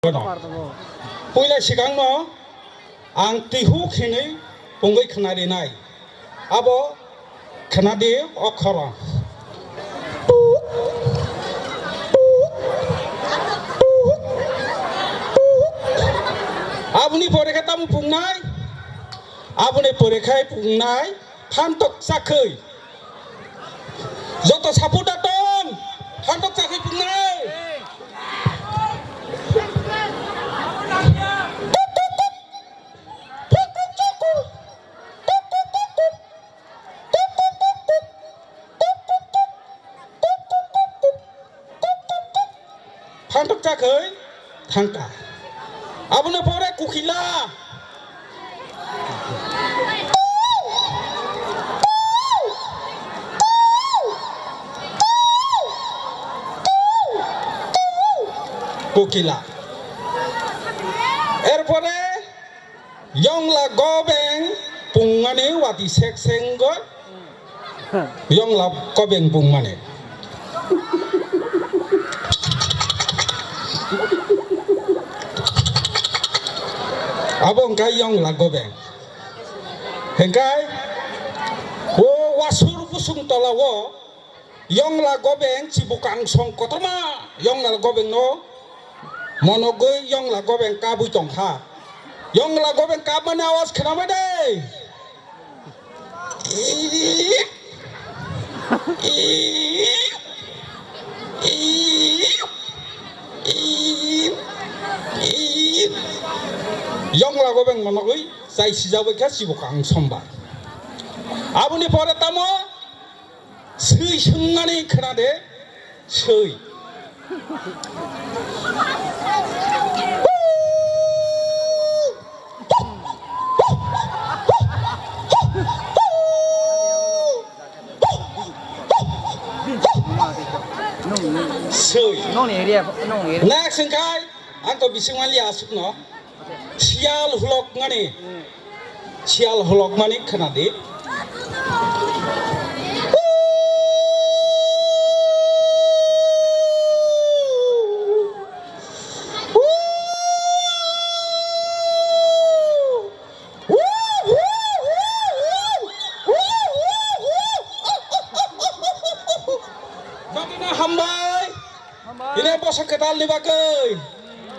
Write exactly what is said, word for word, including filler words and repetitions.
Bono. Puila sikangno ang tihu khinwi pungwi khna rinai. Abo khna di o khorang. Aboni pore khe tamo pungnai? Aboni pore khai pungnai phantok chakhwi. Joto support da tong, phantok chakhwi pungnai. Phantok chakhwi thangkha. Aboni pore kukila. Kukila. Erpore Yongla gobeng pungmani wati sek senggo. Yongla gobeng pungmani. Abo wngkha yongla gobeng. Hengkai o wasur busung tola o Yongla gobeng chibukang song kotorma, yongla gobeng no monogwi yongla gobeng kabwi tongkha. Yongla gobeng kabmani awas khnamai de. Yongla gobeng monogwi chai sijagwi kha chibukang somba. Aboni pore tamo Swi swngnani khna de, swi. Swi. Nongni area, nongni area. Next hwnkhe, ang to bising manliya aswkno. Siyal hulok mani. Siyal hulok mani khna di. Jotono hambai. Hambai. Ini bwsa kwtal ni bagwi.